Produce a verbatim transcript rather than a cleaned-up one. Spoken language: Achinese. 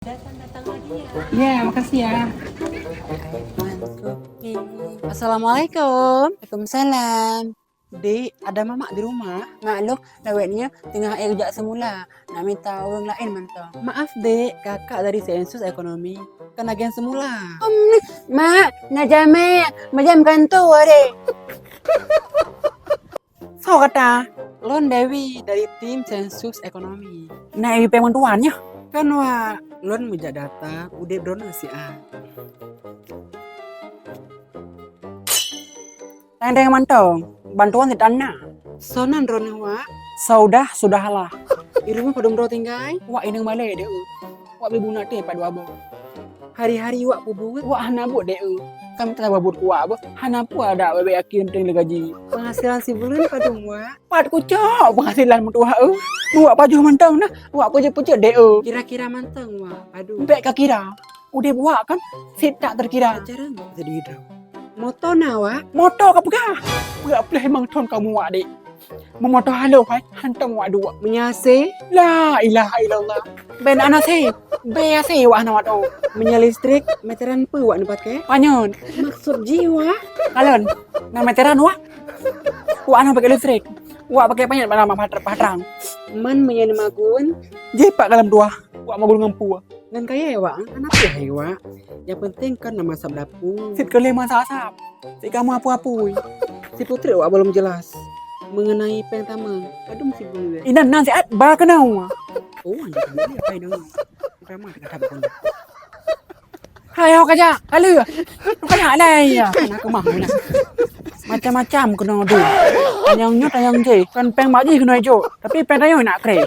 Datang-datang lagi ya. Ya, makasih ya. Assalamualaikum. Waalaikumsalam. Dek, ada mamak di rumah? Mak lôn lawét nyoe teungoh jak seumula, nak mita ureueng laén mantong. Maaf, Dek, kakak dari Sensus Ekonomi, kon agen seumula. Mak, na jamé, meujam kantô deh. Soe gata? Lôn Dewi dari tim Sensus Ekonomi. Na ié péng bantuan nyoe? Kon, Wak, lôn meujak data udép droeneuh siat. Teng-teng mantong, bantuan sit na. Soe nan droeneuh, Wak? Saudah, sudahlah. Di rumoh padum droe tinggai? Wak inong malèe deh. Wak bri bunoe teuh pat dua boh. Hari-hari wak peubuet, wak hana buet deh. Kan mita buet kuat boh. Hana peue adak bèk-bèk yakin teuh lé gaji. Penghasilan sibuleuen padum, Wak? Pat kucok penghasilan meutuah eu. Wak pajoh mantong nah, wak peujeuet-peujeuet deh. Kira-kira mantong, Wak, padum? Bèk kakira. Udép wak kan sit tak terkira. Cara nggak bisa dihitung. Moto na, Wak? Moto ka peugah. Peugah pleh limong thon kamoe, Wak, dek. Memoto halo hai, hantom wak duek. Meunyo A C? La ilaha illallah. Ben ana C, B A C wak hana wak do. Meunyo listrik, meteran peue wak neupakè? Panyöt. Maksud jih, Wak? Kalon, na meteran wak. Wak hana pakè listrik. Wak pakè panyöt bak lam patrang. Man meunyo neumagun? Jih pat ka lam tuah. Wak magun ngon peue? Ngon kayèe wak, hana peue hai wak. Nyang penting kan na masab dapu. Sit keu lheueh masab-sab. Sit kamoe apui-apui. Si Putri wak belum jelas mengenai péng tamong. Padum si Bang Zee? Inan nan siat ba keunoe. Oh, anjing kamu ni apa ini? Ramah kata bukan. Hai, ho kaja, kali. Tu kaja alai ya. Nak kemah mana? Macam-macam keunoe deh. Tanyong nyoe, tanyong jih. Kan péng bak jih keunoe jok. Tapi péng tanyoe nak kreh.